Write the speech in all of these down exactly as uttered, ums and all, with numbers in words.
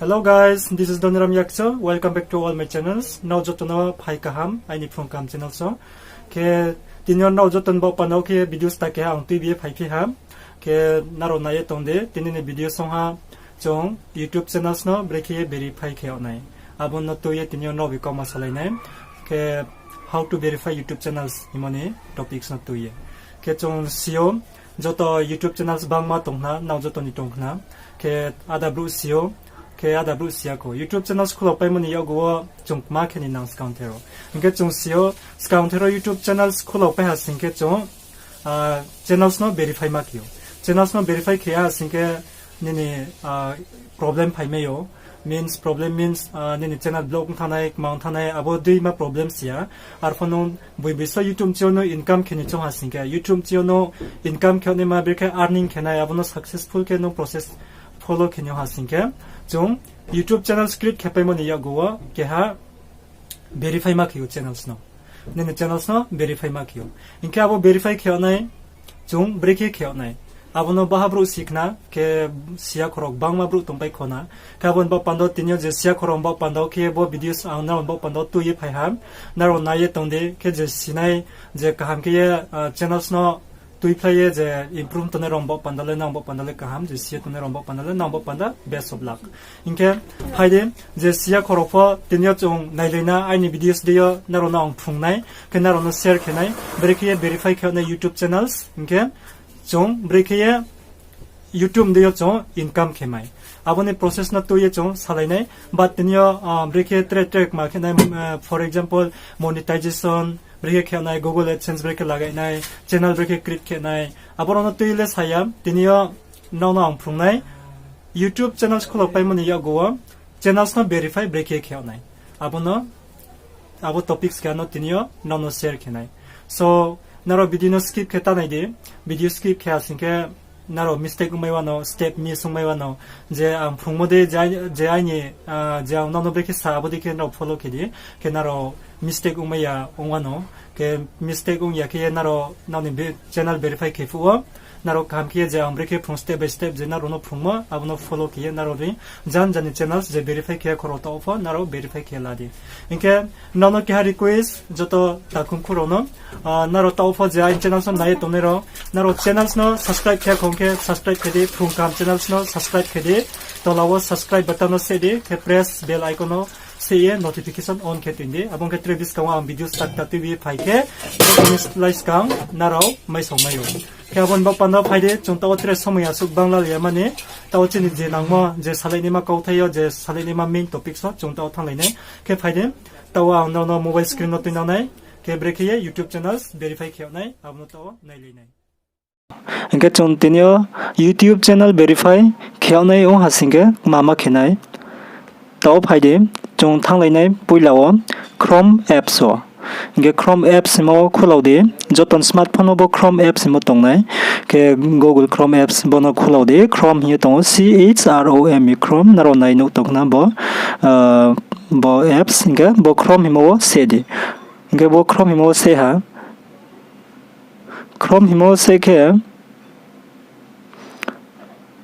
Hello guys, this is Doniram Yakcho. Welcome back to all my channels. Nrao joto no phai kaham aini phrung kaham channels wo. Khe tini yo nrao joto ni baoh panda wo khe video sta keha ang tuibi ye phaiphi ha. Khe nrao nai ye tong di, tini ni video song ha chung YouTube channels no brekhe ye verify khe yag nai, abo no tui ye tini yo nrao bai kauma salai nai. Khe how to verify YouTube channels hingmo ni topics no tui ye. Khe chung si ou, joto YouTube channels bangma tong khna, nrao joto ni tong khna. Khe ada brouh si ou, khe ada brouh si ya kho. YouTube channels khulaupaimo ni yakgu wo chung kma khe ni nang skangther o. Hing khe chung si ou, skangther o YouTube channels khulaupai ha sing khe chung channels no verify ma khe ou. Channels no verify khe ya sing khe nini problem phaimai ou. Means problem means nini channel block ong thanngnai, kma ong thanngnai, abo dei ma problem si ya. Arphuh nung boi bisa YouTube channel no income khe ni choung ha sing khe, YouTube channel no income khe naima brekhe earning khe nai, abo no successful khe nung process follow khe ni ha sing khe, chung YouTube channels create khe paimo ni yakgu wo keha verify ma khe ou channels no. Nini channels no verify ma khe ou. Hing khe abo verify khe yag nai, chung brekhe khe yag nai, abo no baha brouh si khna, khe si ya khorok bangma brouh tongpai khona. Khe abo ni baoh panda wo tini yo je si ya khorok baoh panda wo khe bo videos ang nrao ni baoh panda wo tui ye phai ha. Nrao nai ye tong di, khe je sinai, je kaham khe ye channels no tuiphlai ye je improve tongnai rao ni baoh panda le, nang baoh panda le kaham, je si ye tongnai rao ni baoh panda le, nang baoh panda best of luck. Hing khe phai di, je si ya khorok pho tini yo chung nailai na, aini videos dei yo nrao no ang phrung nai, khe nrao no share khe nai, brekhe ye verify khe yag nai YouTube channels, hing khe chung brekhe ye YouTube dei yo chung income khe mai. Abo ni process no tui ye chung salai nai, but tini yo brekhe tre tre kma khe nai, for example, monetization brekhe khe nai, Google AdSense brekhe lagai nai, channel brekhe create khe nai, abo rao no tui le sa ya, tini yo nrao no ang phrung nai. YouTube channels khulaupaimo ni yakgu wo channels no verify brekhe khe yag nai, abo no, abo topics keha no tini yo nrao no share khe nai. So, nrao video no skip khe ta nai di, video skip khe ha sing khe nrao mistake ongmai wano, step miss ongmai wano, je ang phrungmo dei, je aini, je ang nrao no brekhe sa abo dei khe nrao follow khe di, khe nrao mistake ongmai ya ong wano, khe mistake ong ya khe ye nrao nrao ni channel verify khe phuh wo, nrao kaham khe ye je ang brekhe phrung step by step je nrao no phrungmo, abo no follow khe ye nrao ni jan jan ni channels je verify khe khorok taoh pho nrao verify khe la di. Hing khe nrao no keha request, joto takhumkhu rao no, nrao taoh pho je aini channels no nai ye tongnai rao, nrao channels no subscribe khe khong khe subscribe khe di, phrung kaham channels no subscribe khe di, tola wo subscribe button no se di, khe press bell icon no se ye notification on khe tong di, abo ong khe tre buskang wo ang video start ta tuibi phai khe, lai skang nrao maisaomai ou. Khe abo ni baoh panda wo phai di, chung taoh wo tre somoi asuh bangla ya mani, taoh wo chini je nangmo, je salainaima kauthai yo, je salainaima main topics wo chung taoh wo thannglai nai. Khe phai di, taoh wo ang nrao no mobile screen no tuinang nai, khe brekhe ye YouTube channels verify khe yag nai, abo no taoh wo nailai nai. Hing khe chung tini yo YouTube channel verify khe yag nai ong ha sing khe kma ma khe nai. Taoh phai di, chung thannglai nai poila wo Chrome apps wo. Hing khe Chrome apps himo wo khulau di, joto ni smartphone wo bo Chrome apps himo tong nai. Khe Google Chrome apps bo no khulau di, Chrome hing ye tong ou, C H R O M E, Chrome, nrao nai nuh tong khna bo, bo apps, hing khe bo Chrome himo wo se di. Hing khe bo Chrome himo wo se ha. Chrome himo wo se khe,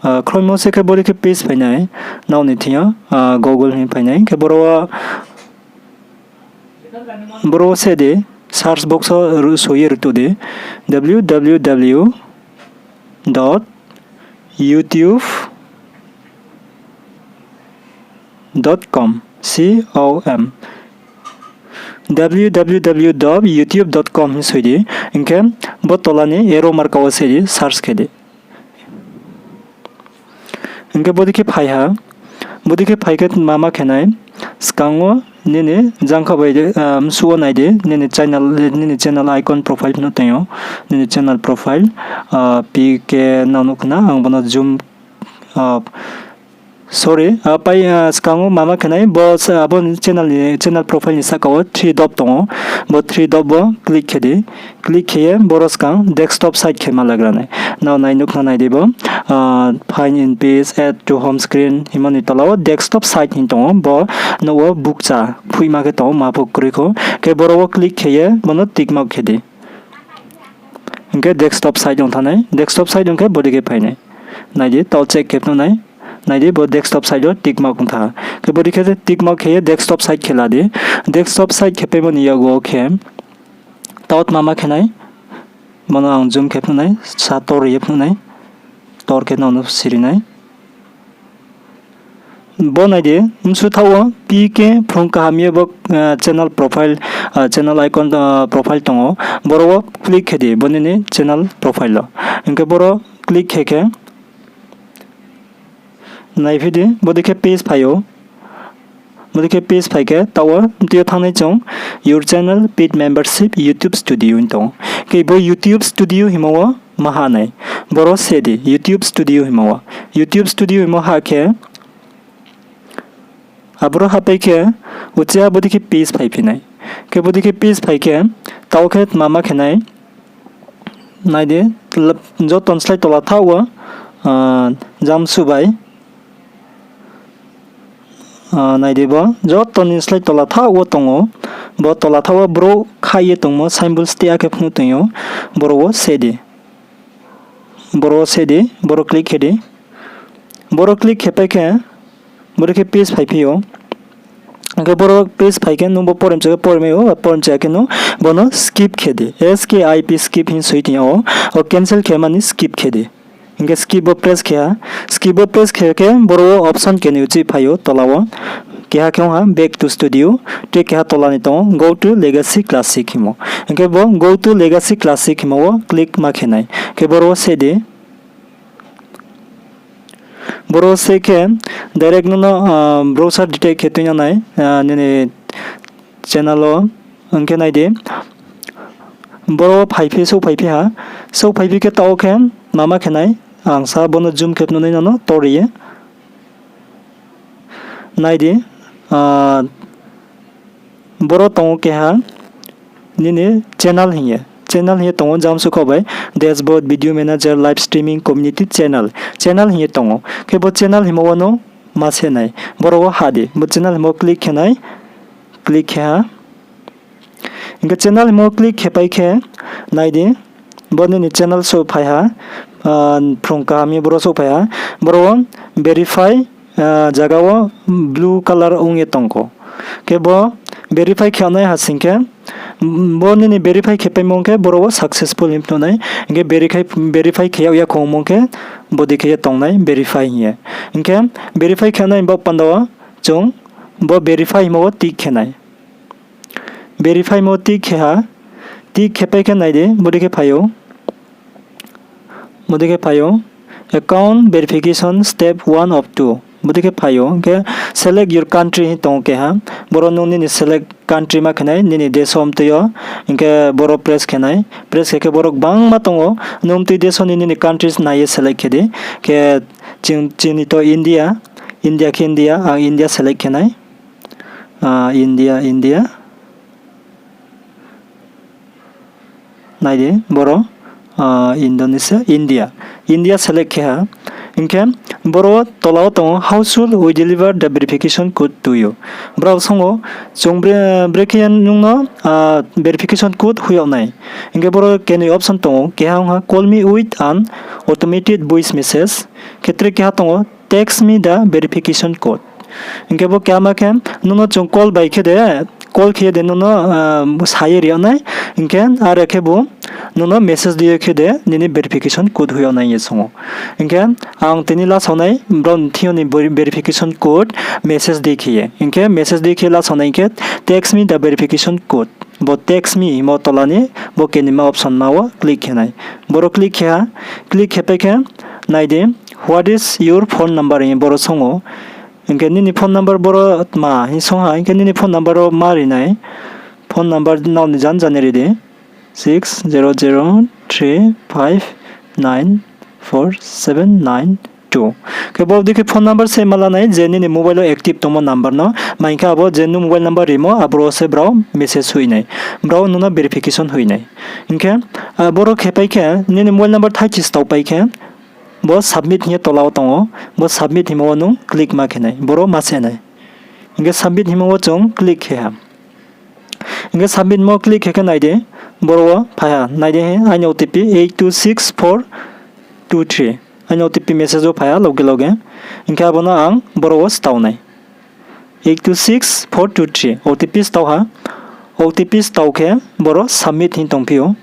Chrome himo wo se khe boro khe page phai nai, nrao ni thing yo, Google hing phai nai. Khe boro wo, boro wo se di, search box wo soi ye rutuh di, W W W dot YouTube dot com, C O M, W W W dot youtube dot com hing soi di, hing khe bo tola ni arrow mark wo se di, search khe di. Hing khe bodei khe phai ha, bodei khe phai khe ma ma khe nai, skang wo nini jangkha bai, bsuh wo nai di, nini channel icon profile phano tong ou, nini channel profile, P K nang nuh khna, ang bo no zoom, sorry, pai, skang wo ma ma khe nai, bo, abo channel profile ni sahka wo three dot tong ou, bo three dot bo click khe di. Click khe ye boro skang desktop site khe ma lagra nai. Nrao nai nuh khna nai di bo, find in page, add to home screen hingmo ni tola wo desktop site hing tong ou, bo nouh wo bukcha phoihma khe tong ou, ma pho kroi kho. Khe boro wo click khe ye bo no tick mark khe di. Hing khe desktop site ong thanng nai, desktop site ong khe bodei khe phai nai. Nai di, taoh check khe phnuh nai. Nai di, bo desktop site wo tick mark ong tha. Khe bo dei khe tick mark khe ye desktop site khe la di. Desktop site khe paimo ni yago khe taoh tma ma khe nai. Bo no ang zoom khe phnuh nai, sa tor ye phnuh nai. Tor khe nang no siri nai. Bo nai di, bsu thaoh wo, P K phrung kaham ye bo, channel profile, channel icon, profile tong ou. Boro wo click khe di, bo nini channel profile wo. Hing khe boro click khe khe, naiphi di, bo dei khe page phai ou. Bo dei khe page phai khe, taoh wo, mtui yo thanngnai chung, Your channel, paid membership, YouTube Studio hing tong ou. Khe bo YouTube Studio hingmo wo ma ha nai. Boro se di, YouTube Studio hingmo wo. YouTube Studio hingmo hah khe, aboro hahpai khe, uchih ha bo dei khe page phaiphi nai. Khe bo dei khe page phai khe, taoh khe tma ma khe nai. Nai di, joto ni slái tola thaoh wo, jamsu bai. Nai di bo, joto ni slái tola thaoh wo tong ou. Bo tola thaoh wo brouh khaih ye tongmo symbol steh akhe phnuh tong ou. Boro wo se di. Boro wo se di, boro click khe di. Boro click khe pai khe, boro khe page phaiphi ou. Hing khe boro page phai khe nung bo poremcha khe poremai ou, poremcha khe nung bo no skip khe di. S K I P skip hing soi tong ou. O cancel khe mani skip khe di. Hing khe skip bo press khe ha. Skip bo press khe khe boro wo option keni uchih phai ou tola wo. Keha khe ong ha back to studio. Tei keha tola ni tong ou go to legacy classic hingmo. Hing khe bo go to legacy classic hingmo wo click ma khe nai. Khe boro wo se di. Boro se khe direct nung no browser detect khe tuinang nai, nini channel wo. Hing khe nai di. Boro phaiphi, souhphaiphi ha. Souhphaiphi khe taoh khe mama khe nai. Ang sa bo no zoom khe phnuh nai nang no tor ye. Nai di, boro tong ou keha nini channel hing ye. Channel hing ye tong ou jamsu kau bai, dashboard, video manager, live streaming, community, channel. Channel hing ye tong ou. Khe bo channel hingmo wo no ma se nai. Boro wo ha di. Bo channel hingmo click khe nai. Click khe ha. Hing khe channel hingmo click khe pai khe, nai di, bo nini channel souhphai ha, phrung kaham ye boro souhphai ha, boro wo verify, zaga wo blue colour ong ye tong kho. Khe bo verify khe nai ha sing khe, bo nini verify khe paimo ong khe boro wo successful hing phnuh nai, hing khe verify khe yag ya kho ongmo ong khe, bo dei khe ye tong nai verify hing ye. Hing khe verify khe nai bo panda wo chung bo verify hingmo wo tick khe nai. Verify mo tick khe ha, tick khe pai khe nai di, bodei khe phai ou. Bodei khe phai ou, account verification step one of two. Bodei khe phai ou, hing khe select your country hing tong ou keha. Boro nung nini select country ma khe nai, nini deso mtui yo. Hing khe boro press khe nai, press khe khe boro gbangma tong ou. Nung mtui deso ni nini countries nai ye select khe di. Khe chini to India, India khe India, ang India select khe nai. India, India. Nai di, boro, Indonesia, India. India select khe ha. Hing khe boro tola wo tong ou, How should we deliver the verification code to you? Brao song ou, chung brekhe nung no verification code hoih yag nai. Hing khe boro kenoi option tong ou, keha ong ha, Call me with an automated voice message. Khe tre keha tong ou, Text me the verification code. Hing khe bo keha ma khe, nung no chung call bai khe de, call khe ye de nung no sa ye ri yag nai. Hing khe are khe bo nung no message dei ye khe de, nini verification code hoih yag nai hing ye song ou. Hing khe ang tini lasao nai, brao ni thing yo ni verification code message dei khe ye. Hing khe message dei khe lasao nai hing khe, Text me the verification code. Bo text me hingmo tola ni bo kenima option ma wo click khe nai. Boro click khe ha, click khe pai khe nai di, What is your phone number? Hing ye boro song ou. Hing khe nini phone number boro tma hing song ha, hing khe nini phone number wo ma ri nai. Phone number nrao ni jan jani ri di, six zero zero three five nine four seven nine two. Khe bo dei khe phone number se ma la nai je nini mobile wo active tongmo number no, ma hing khe abo je nung mobile number rimo, aboro wo se brao message hoih nai, brao nung no verification hoih nai. Hing khe boro khe pai khe nini mobile number thaichi stao pai khe, bo submit hing ye tola wo tong ou, bo submit hingmo wo nung click ma khe nai, boro ma se nai. Hing khe submit hingmo wo chung click khe ha. Hing khe submit mo click khe khe nai di, boro wo phai ha, nai di, aini O T P eight two six four two three. Aini O T P message wo phai ha loge loge. Hing khe abo no ang boro wo stao nai. Eight two six four two three O T P stao ha. O T P stao khe boro submit hing tongphi ou.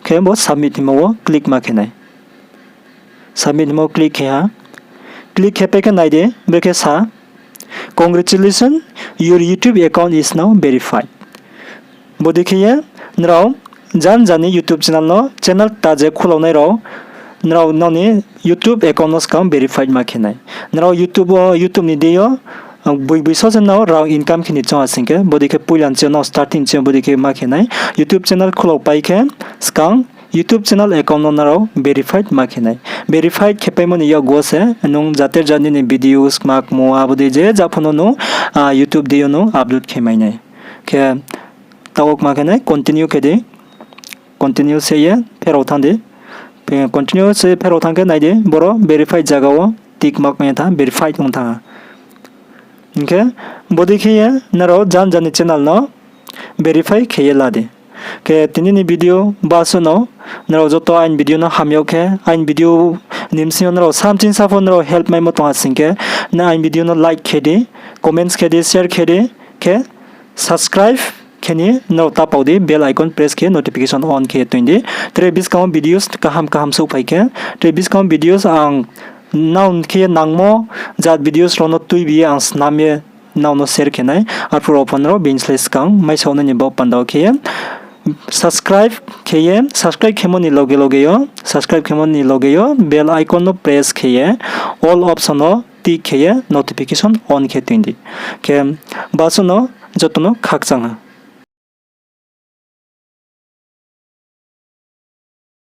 Khe bo submit hingmo wo click ma khe nai. Submit hingmo click khe ha. Click khe pai khe nai di, brekhe sa, Congratulations, your YouTube account is now verified. Bodei khe ye nrao jan jani YouTube channel no, channel ta je khulao nai rao, nrao nrao ni YouTube account no skang verified ma khe nai. Nrao YouTube wo, YouTube ni deing yo, boi boi so se nrao rang income khe ni choung ha sing khe, bodei khe poila ni chi yo nrao starting chi yo bodei khe ma khe nai. YouTube channel khulao pai khe skang YouTube channel account no nrao verified ma khe nai. Verified khe paimo ni yakgu wo se nung jater jat nini videos kma kmo abo dei je ja pho no nung YouTube deing yo nung upload khe mai nai. Khe taoh wo kma khe nai, continue khe di. Continue se ye pherao thanng di. Continue se pherao thanng khe nai di, boro verified zaga wo tick mark ong thanng, verified ong thanng ha. Hing khe bodei khe ye nrao jan jani channel no verify khe ye la di. Khe tini ni video basuh no, nrao joto aini video no ham yag khe, aini video ni bsing yo nrao samching sa pho nrao help maimo tong ha sing khe, nrao aini video no like khe di, comments khe di, share khe di, khe subscribe khe ni nrao ta pao di, bell icon press khe notification on khe toing di. Tre buskang wo videos kaham kaham souhphai khe, tre buskang wo videos ang nrao khe nangmo jat videos rao no tuibi ye ang snam ye nrao no share khe nai. Arphuh rao pho nrao bini slái skang maisao nai ni baoh panda wo khe ye subscribe khe ye, subscribe khemo ni loge loge yo, subscribe khemo ni loge yo bell icon no press khe ye all option no tick khe ye notification on khe toing di. Khe basuh no joto no khakchang ha.